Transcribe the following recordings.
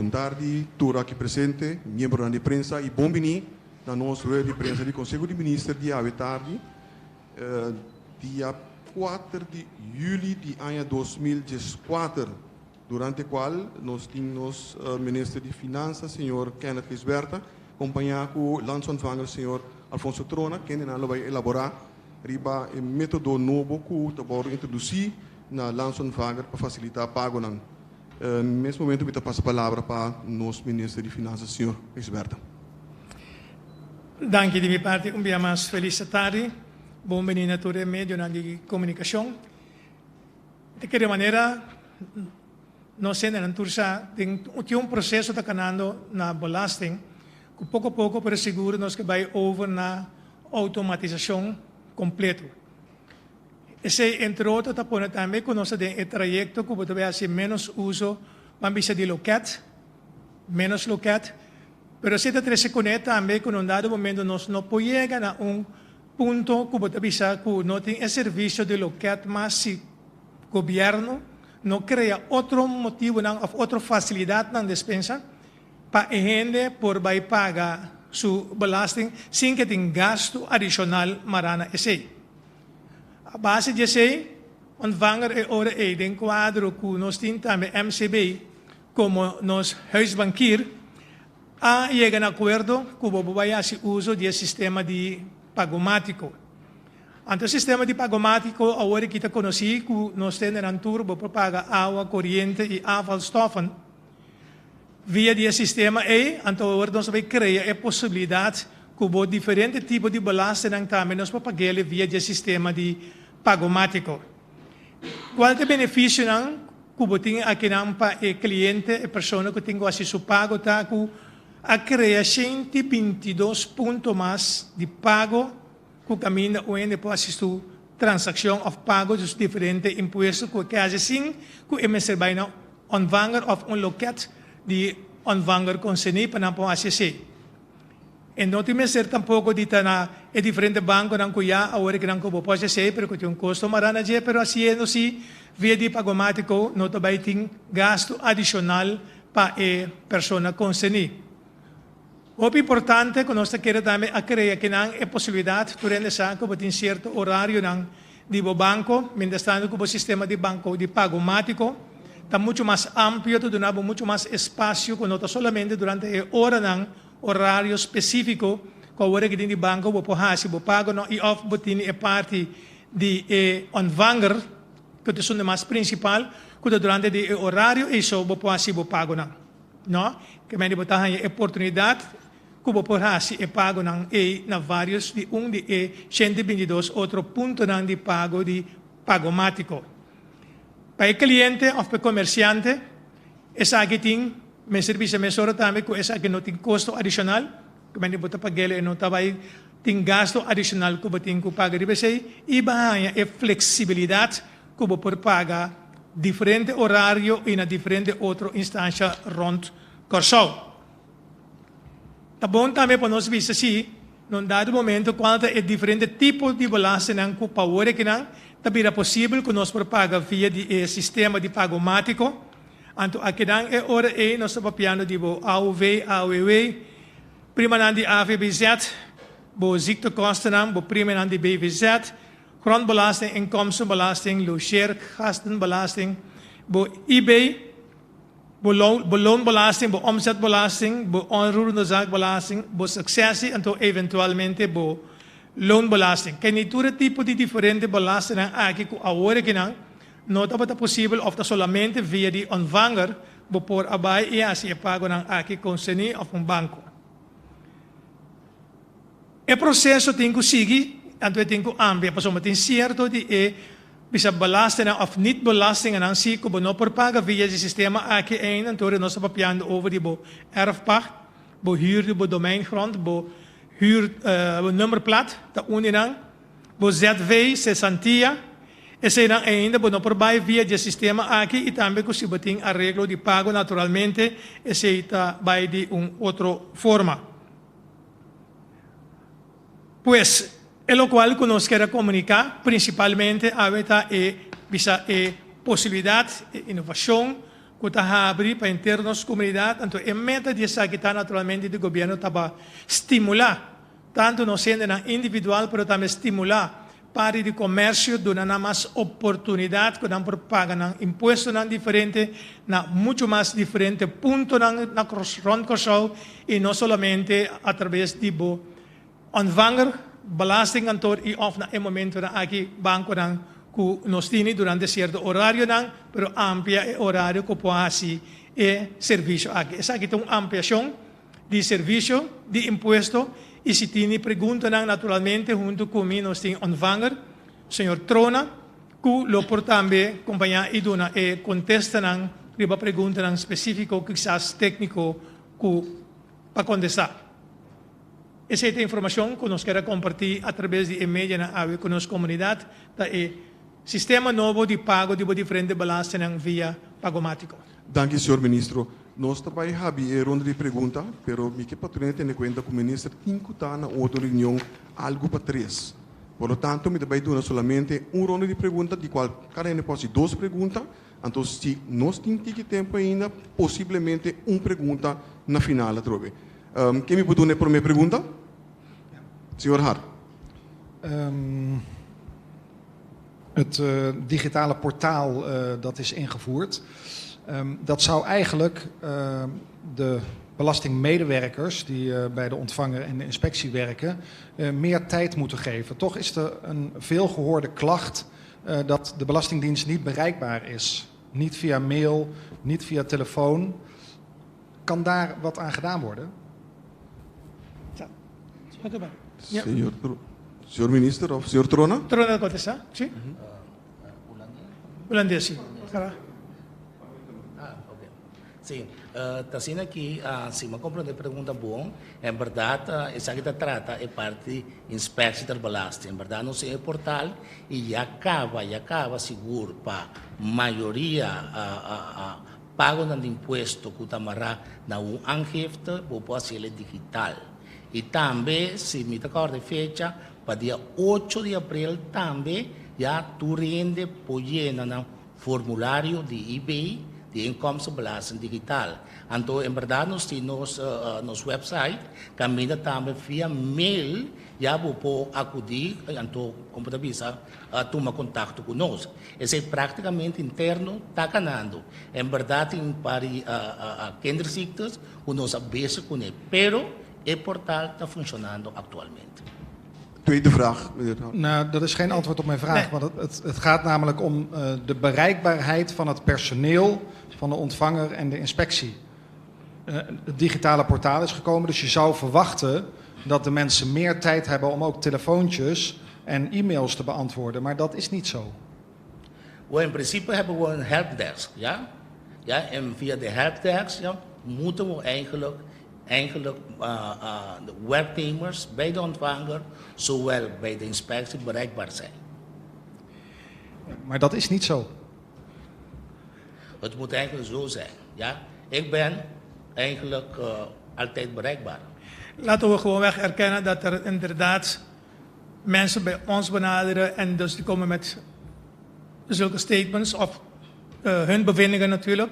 Bon tardi, tur aki presente, miembronan di prensa i bon bini na nos rueda di prensa di Konseho di Minister di awe tardi, dia 4 di yüli di aña 2014, durante kual nos tin nos Minister di Finansa, señor Kenneth Gijsbertha, kompañá ku Landsontvanger, señor Alfonso Trona, kendenan lo bai elaborá riba e método nobo ku ta wòrdu introdusí na Landsontvanger pa fasilitá pagonan. Mes momento mi ta pasa palabra pa nos Minister di Finansa, señor Gijsbertha. Danki di mi parti un bia mas felis tardi. Bon bini na tur e medionan di komunikashon. Di kere manera nos hendenan tur sa den tin un proseso ta kanando na belasting ku poko poko pero sigur nos ke bai over na outomatisashon kompleto. Esei entre otro ta pone tambe ku nos ta den e trayekto ku bo ta bai hasi ménos uso ban bisa di lokèt, ménos lokèt, pero esei ta trese kuné tambe ku na un dado momento nos no por yega na un punto ku bo ta bisa ku no tin e servisio di lokèt mas si gobièrnu no krea otro motibunan òf otro fasilidatnan despensa pa e hende por bai paga su belasting sin ke tin gastu adishonal mará na esei. A base di esei, Ontvanger e ora ei den kuadro ku nos tin tambe MCB komo nos huisbankier a yega na akuerdo ku bo por bai hasi uso di e sistema di pagomátiko. Anto e sistema di pagomátiko awor aki ta konosí ku nos tendenan tur bo por paga awa, koriente i afvalstoffen via di e sistema ei. Anto awor nos ta bai krea e posibilidat ku bo diferente tipo di belastingnan tambe nos por pag'el via di e sistema di pagomátiko. Kual ta e benefisionan ku bo tin akinan pa e kliente, e persona ku tin ku hasi su pago ta ku a krea 122 punto mas di pago ku kaminda un hende por hasi su transakshon òf pago di su diferente impuesto ku e ke hasi sin ku e mester bai na ontvanger òf un lokèt di ontvanger konserní pa nan por hasi esei. E no tin mester tampoko di ta na e diferente bankonan ku ya awor e nan ku bo por hasi esei pero ku tin un kosto mará na dje, pero hasiendo si via di pagomátiko no ta bai tin gastu adishonal pa e persona konserní. Hopi importante ku nos ta kere tambe a krea kinan e posibilidat tur hende sa ku bo tin sierto orarionan di bo banko, mientrastanto ku bo sistema di banko di pagomátiko ta muchu mas amplio, ta duna bo muchu mas espasio ku no ta solamente durante e oranan, orario spesífiko ku awor aki tin di banko bo por hasi bo pagonan i òf bo tini e parti di e ontvanger ku ta esun di mas prinsipal ku ta durante di e orario ei so bo por hasi bo pagonan. No, ke mende bo ta haña e oportunidat ku bo por hasi e pagonan ei na vários di un di e 122 otro puntonan di pago di Pagomátiko. Pa e kliente òf pa e komersiante, esaki tin mester bisa mesora tambe ku esaki no tin kosto adishonal, ke mende bo ta pag'el e no ta bai tin gasto adishonal ku bo tin ku paga riba esei i bo a haña e fleksibilidat ku bo por paga diferente orario i na diferente otro instansha rònt Kòrsou. Ta bon tambe pa nos bisa si na un dado momento kual ta e diferente tipo di belastingnan ku pa awor ekinan ta bira posibel ku nos por paga via di e sistema di pagomátiko. Anto akinan e ora ei nos ta papiando di bo AOV, AOW, primanan di AVBZ, bo ziektekostennan, bo primanan di BVZ, Grondbelasting, inkomstenbelasting, logeergastenbelasting, bo IB, bo bo loonbelasting, bo omzetbelasting, bo onroerende zaakbelasting, bo successie anto eventualmente bo loonbelasting. Kende tur e tipo di diferente belastingnan aki ku awor akinan no tabata posibel òf ta solamente via di ontvanger bo por a bai i hasi e pagonan aki konserní òf un banko. E proseso tin ku sigui, anto e tin ku amplia, pasobra tin sierto di e bisa belastingnan òf nit belastingennan si ku bo no por paga via di sistema aki ainda, anto nos ta papiando over di bo erfpacht, bo huur di bo domeingrond, bo huur bo nummerplaat ta un di nan, bo ZV, cesantia, eseinan ainda bo no por bai via di e sistema aki i tambe ku si bo tin areglo di pago naturalmente esei ta bai di un otro forma. Pues, e lokual ku nos kier a komuniká prinsipalmente awe ta e bisa e posibilidat, e inovashon ku ku ta habri pa henter nos komunidat, anto e meta di esaki ta naturalmente di gobièrnu ta pa stimulá tantu nos hendenan individual pero tambe stimulá parti di komersio, duna nan mas oportunidat ku nan por paga nan impuestonan diferente na muchu mas diferente puntonan na rònt Kòrsou i no solamente atraves di bo Ontvanger, belastingkantoor y of na e momentonan aki banconan cu nos tini durante cierto orarionan, pero amplia e orario cu por haci e servicio aki. Esaki ta un ampliacion di servicio di impuesto y si tini preguntanan naturalmente hunto cu mi nos tin ontvanger, señor Trona, cu lo por tambe compaña y duna e contestanan riba preguntanan specifico kisas tecnico cu pa contesta. Esei ta informashon ku nos ker a kompartí atrabes di e medianan awe ku nos komunidat, ta e sistema nobo di pago di bo diferente belastennan via Pagomátiko. Danki señor Ministro. Nos ta bai habi e ronda di pregunta, pero mi ke pa tur hende tene kuenta ku Minister tin ku ta na otro reunion algu pa tres. Por lo tanto mi ta bai duna solamente un ronda di pregunta di kual kada hende por hasi dos pregunta, anto si nos tin tiki tempu ainda posiblemente un pregunta na final atrobe. Ken mi por duna e promé pregunta? Señor Hart. Het digitale portaal dat is ingevoerd, dat zou eigenlijk de belastingmedewerkers die bij de ontvanger en de inspectie werken, meer tijd moeten geven. Toch is er een veelgehoorde klacht dat de Belastingdienst niet bereikbaar is. Niet via mail, niet via telefoon. Kan daar wat aan gedaan worden? Ja. Señor minister of señor Trona? Trona ta contesta, si. Hulandes, si. Ah, oké. Si, ta asina aki, si mi a comprende e pregunta bon, en berdad esaki ta trata e parti inspectie der belasting. En berdad nos tin e portal y ya caba, ya caba sigur pa mayoria Pagonan di impuesto ku ta mará na un aangifte bo por hasiel e digital. I tambe, si mi ta kòrda e fecha, pa dia ocho di aprel tambe ya tur hende por yena nan formulario di IB, di Inkomstenbelasting Digital. Anto en bèrdat nos tin nos nos wèpsait kaminda tambe via mail ya bo por akudí anto komo ta bisa tuma kontakto ku nos. Esei práktikamente interno ta ganando. En bèrdat tin un par di kinderziektes ku nos a bezig kuné, pero e portal ta funshonando aktualmente. Tweede vraag, meneer Hart. Nou, dat is geen antwoord op mijn vraag, want het, het gaat namelijk om de bereikbaarheid van het personeel van de ontvanger en de inspectie. Het digitale portaal is gekomen, dus je zou verwachten dat de mensen meer tijd hebben om ook telefoontjes en e-mails te beantwoorden, maar dat is niet zo. Wel, in principe hebben we een helpdesk, ja? Ja, en via de helpdesk, ja, moeten we eigenlijk, eigenlijk de werknemers bij de ontvanger, zowel bij de inspectie bereikbaar zijn. Maar dat is niet zo. Het moet eigenlijk zo zijn, ja. Ik ben eigenlijk altijd bereikbaar. Laten we gewoonweg erkennen dat er inderdaad mensen bij ons benaderen en dus die komen met zulke statements of hun bevindingen natuurlijk.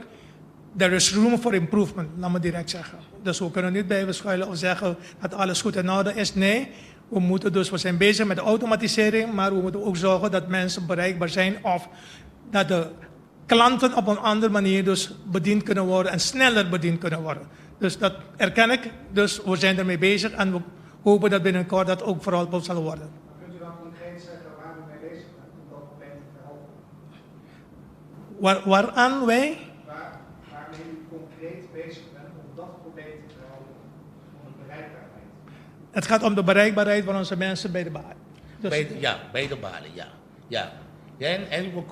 There is room for improvement, laat me direct zeggen. Dus we kunnen niet blijven schuilen of zeggen dat alles goed in orde is. Nee, we moeten dus, we zijn bezig met de automatisering, maar we moeten ook zorgen dat mensen bereikbaar zijn of dat de klanten op een andere manier dus bediend kunnen worden en sneller bediend kunnen worden. Dus dat erken ik, dus we zijn ermee bezig en we hopen dat binnenkort dat ook verholpen zal worden. Kunt u dan concreet zeggen waar u mee bezig bent om dat probleem te verhelpen? Waar, waaraan wij? Waar, waarmee u concreet bezig bent om dat probleem te verhelpen, om de bereikbaarheid? Het gaat om de bereikbaarheid van onze mensen bij de balie. Dus bij de, ja, bij de balie, ja. Ja, ja en, en we,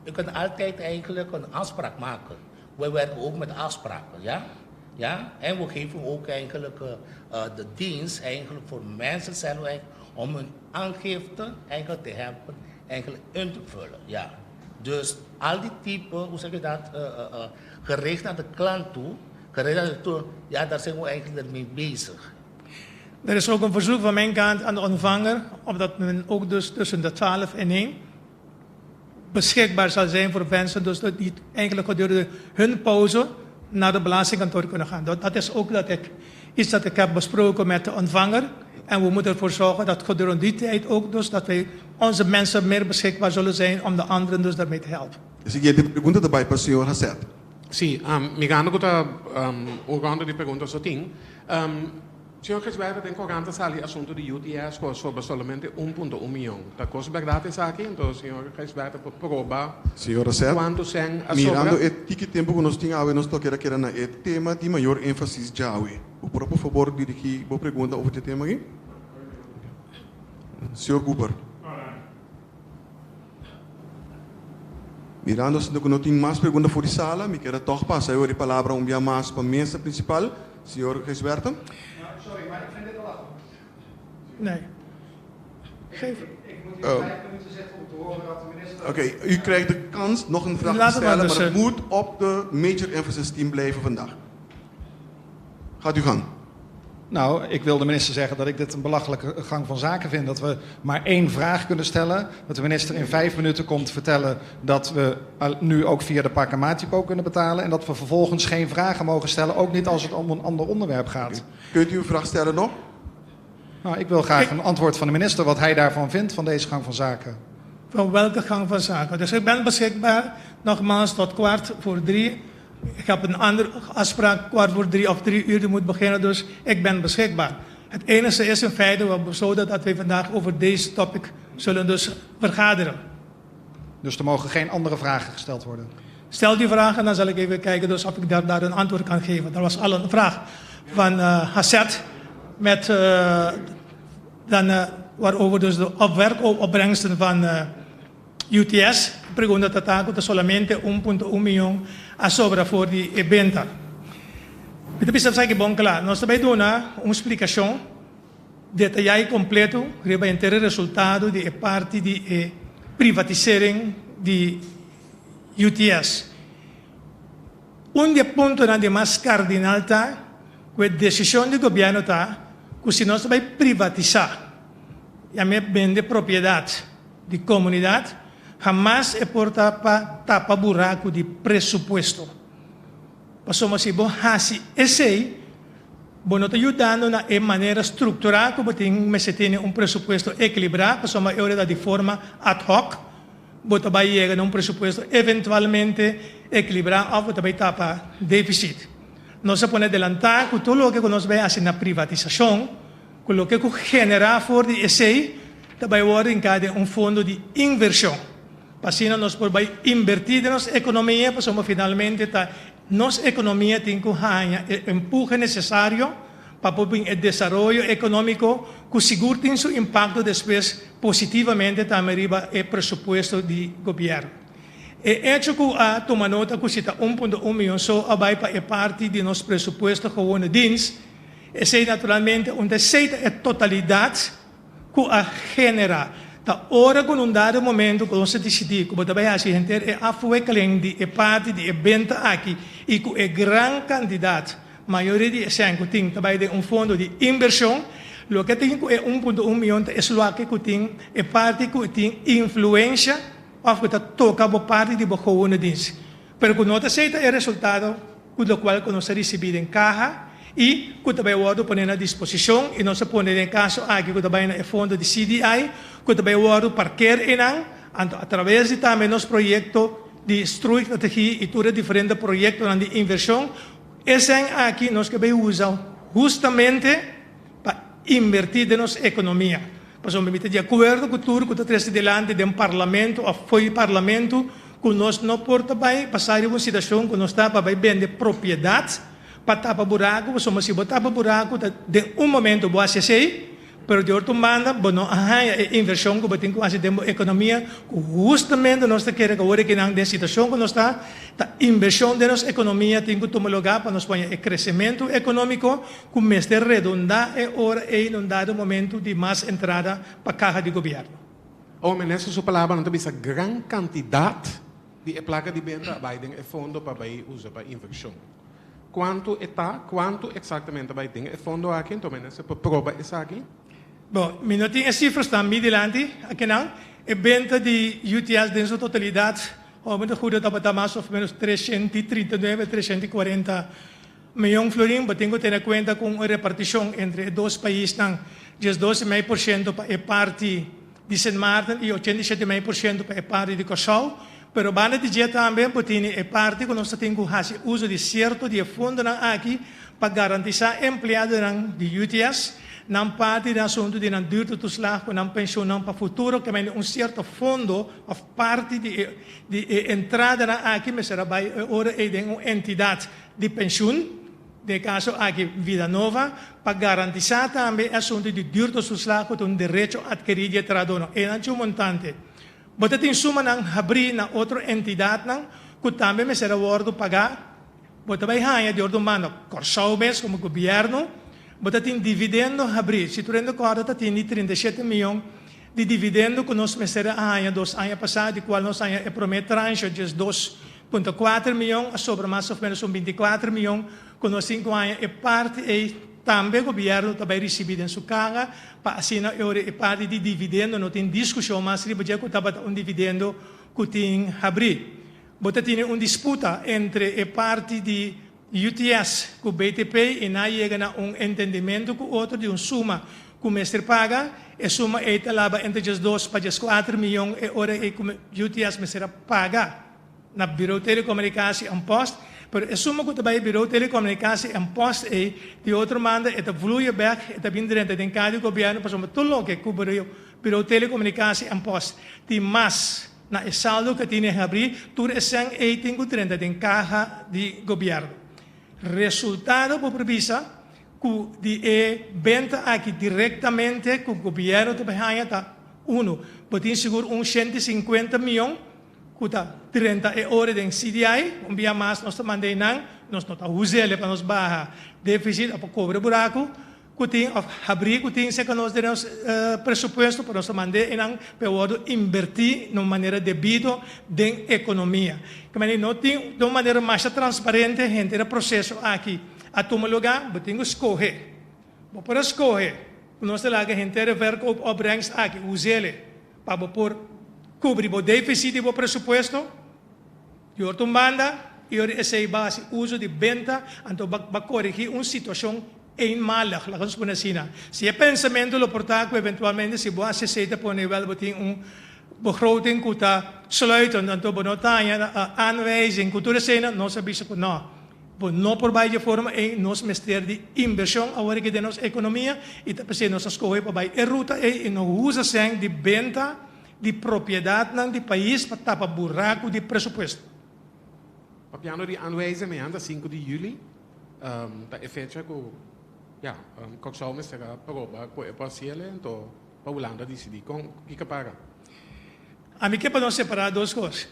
je kunt altijd eigenlijk een afspraak maken. We werken ook met afspraken, ja. Ja, en we geven ook eigenlijk de dienst eigenlijk voor mensen zelf eigenlijk om hun aangifte eigenlijk te helpen eigenlijk in te vullen. Ja. Dus al die typen, hoe zeg je dat, gericht naar de klant toe, gericht naar de toe, ja, daar zijn we eigenlijk mee bezig. Er is ook een verzoek van mijn kant aan de ontvanger, omdat men ook dus tussen de 12 en 1 beschikbaar zal zijn voor mensen, dus dat die eigenlijk gedurende hun pauze naar de belastingkantoor kunnen gaan. Dat, dat is ook dat ik, iets dat ik heb besproken met de ontvanger. En we moeten ervoor zorgen dat gedurende die tijd ook dus dat wij onze mensen meer beschikbaar zullen zijn om de anderen dus daarmee te helpen. E siguiente pregunta ta bai pa señor Haseth. Sí, mirando ku ta un ronda di pregunta so tin. Señor Gijsbertha, den korant a sali asuntu di UTS ku a sobra solamente un punto un mion. Ta kos bèrdat esaki? Anto señor Gijsbertha por proba Señor Haseth, kuantu sèn a sobra? mirando e tiki tempu ku nos tin awe nos ta keda keda na e tema di mayor énfasis djawe. Bo por a por fabor dirigí bo pregunta over dje tema aki? Señor Cooper. Mirando asinta ku no tin mas pregunta for di sala, mi keda tòg pasa e ora di palabra un bia mas pa mesa prinsipal. Señor Gijsbertha. Sorry, maar ik vind dit belachelijk. Nee. Geef. Ik moet hier vijf minuten zitten om te horen dat de minister. Oké, u krijgt de kans nog een vraag te Laat het maar stellen, dus, maar het moet op de major emphasis team blijven vandaag. Gaat uw gang. Nou, ik wil de minister zeggen dat ik dit een belachelijke gang van zaken vind. Dat we maar één vraag kunnen stellen. Dat de minister in vijf minuten komt vertellen dat we nu ook via de Pakamatico kunnen betalen. En dat we vervolgens geen vragen mogen stellen, ook niet als het om een ander onderwerp gaat. Kunt u uw vraag stellen nog? Nou, ik wil graag een antwoord van de minister wat hij daarvan vindt, van deze gang van zaken. Van welke gang van zaken? Dus ik ben beschikbaar, nogmaals, tot 2.45. Ik heb een andere afspraak, 2.45 of 3 uur, die moet beginnen, dus ik ben beschikbaar. Het enige is in feite, we hebben besloten dat wij vandaag over deze topic zullen dus vergaderen. Dus er mogen geen andere vragen gesteld worden. Stel die vraag en dan zal ik even kijken dus of ik daar, daar een antwoord kan geven. Er was al een vraag van Hasset met, dan, waarover dus de opwerkopbrengsten van UTS. Pregunta ta ta ku solamente 1.1 mion a sobra for di e benta. Mi ta bisa ku bon kla. Nos tambe ta duna un splikashon detayá i kompleto riba henter resultado di e parti di e privatisering di UTS. Un di e puntonan di mas kardinal ta ku e desishon di gobièrnu ta ku si nos bai privatisá i bende propiedat di komunidat, hamas e por ta pa tapa buraku di presupuesto. Pasobra si bo hasi esei, bo no ta yudando na e manera struktural ku tin mester tin un presupuesto ekilibrá, pasobra e di forma ad hoc, bo ta bai yega na un presupuesto eventualmente ekilibrá òf bo ta bai tapa défisit. Nos a pone adelantá ku tur loke nos bai hasi na privatisashon, ku loke ku generá for di esei, ta bai wòrdu hinká den un fondo di invershon. Pa asina nos por bai invertí den nos ekonomia, pasobra finalmente ta nos ekonomia tin ku haña e empuhe nesesario pa por e desaroyo ekonómiko ku sigur tin su impakto despues positivamente tambe riba e presupuesto di gobièrnu. E echo ku a tuma nota ku si ta 1.1 mion so a bai pa e parti di nos presupuesto gewone dienst, esei naturalmente no ta e totalidat ku a generá. Ta ora ku un dado momento ku nos disidí ku bai hasi henter e afwikkeling di e parti di e benta aki i ku e gran kantidat mayoria di esei ku tin tambe di un fondo di invershon, loke tin ku e 1.1 mion ta loke ku tin e parti ku tin influensia òf ku ta toka bo parti di bo gewone dienst. Pero ku no ta aseptá e resultado ku lokual ku nos a risibí den kaha i ku tambe wòrdu pone na disposishon i nos a pone den kaso aki ku tambe na fondo di CDI ku tambe wòrdu parkeer einan a traves di tambe nos proyekto di strategie i tur diferente proyektonan di invershon esei aki nos ke usa hustamente pa invertí den nos ekonomia. Pasobra mi ta di akuerdo ku tur ku ta trese dilanti den parlamento òf for di parlamento ku nos no por bai pasa un situashon ku nos ta pa bai bende propiedat pa tapa buraku, pasobra si bo tapa buraku den un momento bo hasi esei, pero di otro banda bo no haña e invershon ku bo tin ku hasi den ekonomia ku hustamente nos ta kere ku awor aki den situashon ku nos ta, ta invershon den nos ekonomia tin ku tuma lugá pa nos pone e kresementu ekonómiko ku mester redundá e ora ei un dado momento di mas entrada pa kaha di gobièrnu. O minister, su palabra no bisa gran kantidat di e plaka di benta bai den e fondo pa bai usa pa invershon. Kuantu ta? Kuantu eksaktamente bai den e fondo aki? Anto, minister, por proba esaki? Bon, mi no tin e sifranan mi dilanti, aki no. E benta di UTS den su totalidat, hòmber ta goede tabata mas òf ménos 339, 340 mion florin. Bo tin ku tene kuenta ku un repartishon entre e dos paisnan, 12,5% pa e parti di Sint Maarten i 87,5% pa e parti di Kòrsou. Pero banda di dje tambe bo tene e parti ku nos ta tin ku hasi uso di sierto di e fondonan aki pa garantisá empleadonan di UTS nan parti den asuntu di nan duurtoeslag ku nan penshunnan pa futuro ke mende un sierto fondo òf parti di e di e entradanan aki mester a bai e ora ei den un entidat di penshun, den e kaso aki Vida Nova, pa garantisá tambe e asuntu di duurtoeslag ku ta un derecho atkerí di e trahadónan. Einan cu montante. Bo ta tin sumanan habrí na otro entidatnan ku tambe mester a wòrdu pagá. Bo ta bai haña di ordu manda Kòrsou mes komo gobièrnu. Bo ta tin dividendo habrí. Si tur hende kòrda ta tin di 37 mion di dividendo ku nos mester a haña dos aña pasá, di kual nos haña e promé tranche 12,4 mion, a sobra mas òf ménos un 24 mion ku nos tin ku haña e parti ei tambe gobièrnu ta bai risibí den su kaha pa asina e ora e parti di dividendo no tin diskushon mas riba dje ku tabata un dividendo ku tin habrí. Bo ta tene un disputa entre e parti di UTS ku BTP i nan a yega na un entendimentu ku otro di un suma ku mester paga. E suma ei ta laba entre 12 pa 14 mion e ora ei ku UTS mester a paga na Bureau Telecommunicatie en Post. Pero e suma ku ta bai Bureau Telecommunicatie en Post ei di otro manda e ta vloeien bek, e ta bin drenta den kaha di gobièrnu pasobra tur loke ku Bureau Telecommunicatie en Post tin mas na e saldo ku tin e habrí, tur e sèn ei tin ku drenta den kaha di gobièrnu. Resultado bo por bisa ku di e benta aki direktamente ku gobièrnu ta bai haña ta unu, bo tin sigur un 150 mion ku ta drenta e ora den CDI, un bia mas nos ta manda einan, nos no ta us'el pa nos baha défisit òf pa kobra buraku. Ku tin òf habrí ku tin serka nos den nos presupuesto pa nos ta mand'é einan pa e wòrdu inbertí na un manera debido den ekonomia. Ke manera no tin den un manera masha transparente henter e proseso aki a tuma lugá, bo tin ku skohe. Bo por a skohe ku nos ta laga henter e verkoopopbrengst aki us'el pa bo por kubri bo défisit di bo presupuesto. Di otro un banda, i ora esei ba hasi uso di benta, anto ba ba korigí un situashon eenmalig, laga nos pone asina. Si e pensamentu lo por ta ku eventualmente si bo hasi esei ta pone wèl bo tin un begroting ku ta sluitend, anto bo no ta haña aanwijzing ku tur eseinan, nos a bisa ku nò, bo no por bai di e forma ei, nos mester di invershon awor aki den nos ekonomia i ta p'esei nos a skohe pa bai e ruta ei i no usa sèn di benta di propiedatnan di pais pa tapa buraku di presupuesto. Papiando di aanwijzing, mañana ta 5 di juli, ta e fecha ku ya, Kòrsou mester a proba ku e por hasiel, anto pa Hulanda disidí kon kiko para. Ami ke pa nos separá dos kos.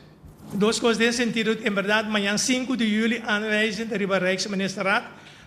Dos kos den sentido, en bèrdat mañan 5 di juli aanwijzing ta riba Rijksministerraad.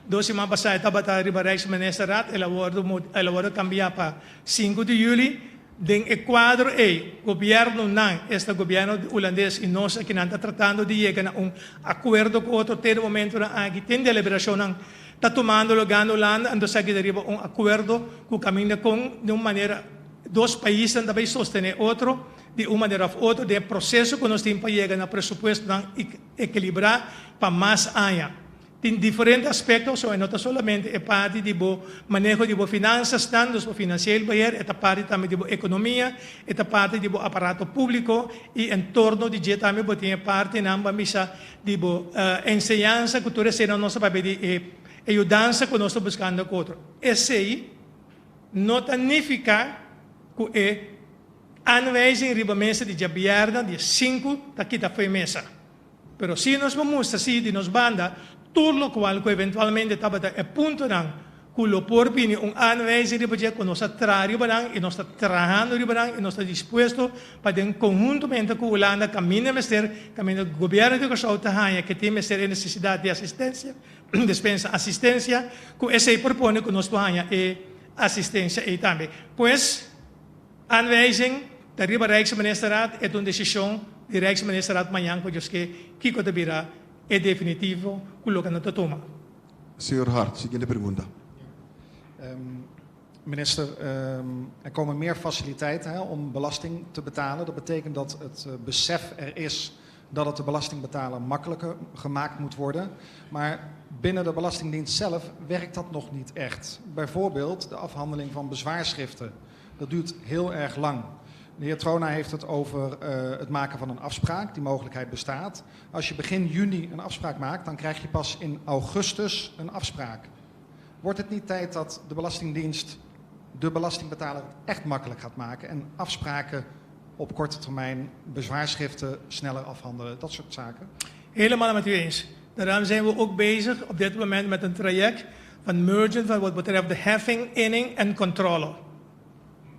Dos siman pasá e tabata riba Rijksministerraad, el a wòrdu el a wòrdu kambiá pa 5 di juli. Den e kuadro ei, gobièrnunan, esta gobièrnu hulandes i nos akinan ta tratando di yega na un akuerdo ku otro. Te e momentunan aki tin deliberashonnan ta tumando lugá na Hulanda, anto esaki ta riba un akuerdo ku kaminda kon di un manera dos paisnan ta bai sostené otro di un manera òf otro den e proseso ku nos tin pa yega na presupuestonan ekilibrá pa mas aña. Tin diferente aspecto, so e no ta solamente e parti di bo maneho di bo finansasnan, dus bo financieel beheer, e ta parti tambe di bo economia, e ta parti di bo aparato publico y entorno di dje tambe bo tin e partinan ban bisa di bo enseñansa cu tur eseinan nos ta papia di e yudansa cu nos ta buscando cu otro. Esey no ta nifica cu e aanwijzing riba mesa di djabièrnè dia 5 ta kita fo'i mesa. Pero si nos por mustra si di nos banda tur lokual ku eventualmente tabata e puntonan ku lo por bini un aanwijzing riba dje ku nos a traha riba nan i nos ta trahando riba nan i nos ta dispuesto pa den konhuntomente ku Hulanda kaminda mester, kaminda gobièrnu di Kòrsou ta haña ke tin mester e nesesidat di asistensia, despensa, asistensia, ku esei por pone ku nos por haña e asistensia ei tambe. Pues. Aanwijzing ta riba Rijksministerraad, e ta un desishon di Rijksministerraad mañan ku Dios ke kiko ta bira e definitivo ku loke nan ta tuma. Señor Hart, siguiente pregunta. Minister, er komen meer faciliteiten, hè, om belasting te betalen. Dat betekent dat het besef er is dat het de belastingbetaler makkelijker gemaakt moet worden. Maar binnen de Belastingdienst zelf werkt dat nog niet echt. Bijvoorbeeld de afhandeling van bezwaarschriften. Dat duurt heel erg lang. De heer Trona heeft het over het maken van een afspraak. Die mogelijkheid bestaat. Als je begin juni een afspraak maakt, dan krijg je pas in augustus een afspraak. Wordt het niet tijd dat de Belastingdienst de belastingbetaler echt makkelijk gaat maken en afspraken op korte termijn, bezwaarschriften sneller afhandelen, dat soort zaken? Helemaal met u eens. Daarom zijn we ook bezig op dit moment met een traject van mergen van wat betreft de heffing, inning en controle.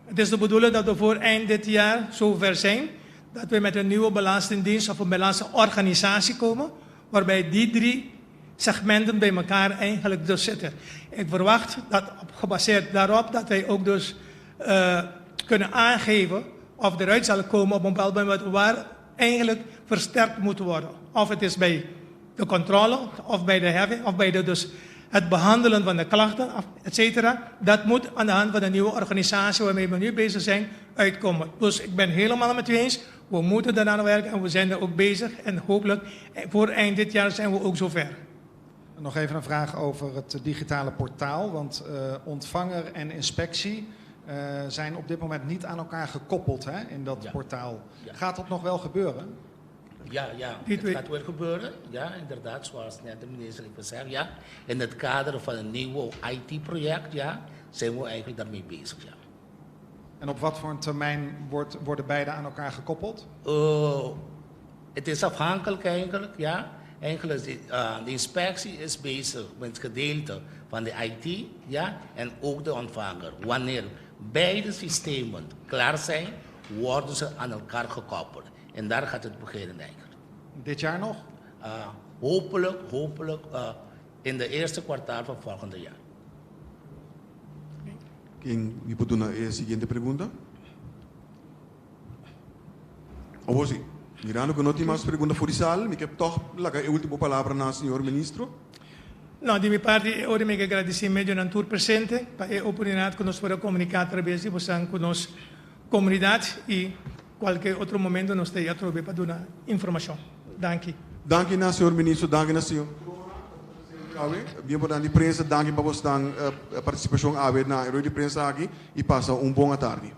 Het is de bedoeling dat we voor eind dit jaar zover zijn dat we met een nieuwe belastingdienst of een belastingorganisatie komen, waarbij die drie segmenten bij elkaar eigenlijk dus zitten. Ik verwacht dat op, gebaseerd daarop dat wij ook dus kunnen aangeven of eruit zal komen op een bepaald moment waar eigenlijk versterkt moet worden. Of het is bij de controle, of bij de heffing, of bij de, dus het behandelen van de klachten, et cetera. Dat moet aan de hand van de nieuwe organisatie waarmee we nu bezig zijn, uitkomen. Dus ik ben helemaal met u eens. We moeten daaraan werken en we zijn er ook bezig. En hopelijk voor eind dit jaar zijn we ook zover. Nog even een vraag over het digitale portaal. Want ontvanger en inspectie zijn op dit moment niet aan elkaar gekoppeld, hè, in dat portaal. Ja. Gaat dat nog wel gebeuren? Ja, Die het twee- gaat wel gebeuren. Ja, inderdaad, zoals net de minister heeft gezegd. Ja. In het kader van een nieuw IT-project, ja, zijn we eigenlijk daarmee bezig. Ja. En op wat voor een termijn worden beide aan elkaar gekoppeld? Het is afhankelijk eigenlijk, ja. Eigenlijk is de inspectie is bezig met het gedeelte van de IT, ja, en ook de ontvanger. Wanneer beide systemen klaar zijn, worden ze aan elkaar gekoppeld. En daar gaat het beginnen eigenlijk. Dit jaar nog? Hopelijk in de eerste kwartaal van volgend jaar. Ken mi por duna e siguiente pregunta? Of si, mirando ku no tin mas pregunta for di sala, mi ke toch laga e último palabra na señor minister. No, di mi parti, ora mi ke gradisí medionan tur presente pa e oportunidat ku nos por komuniká atraves di boso ku nos komunidat i kualke otro momento nos ta trobe pa duna informashon. Danki. Danki na señor minister, danki na señor miembro di prensa, danki pa boso partisipashon na rueda di prensa aki i pasa un bon tardi.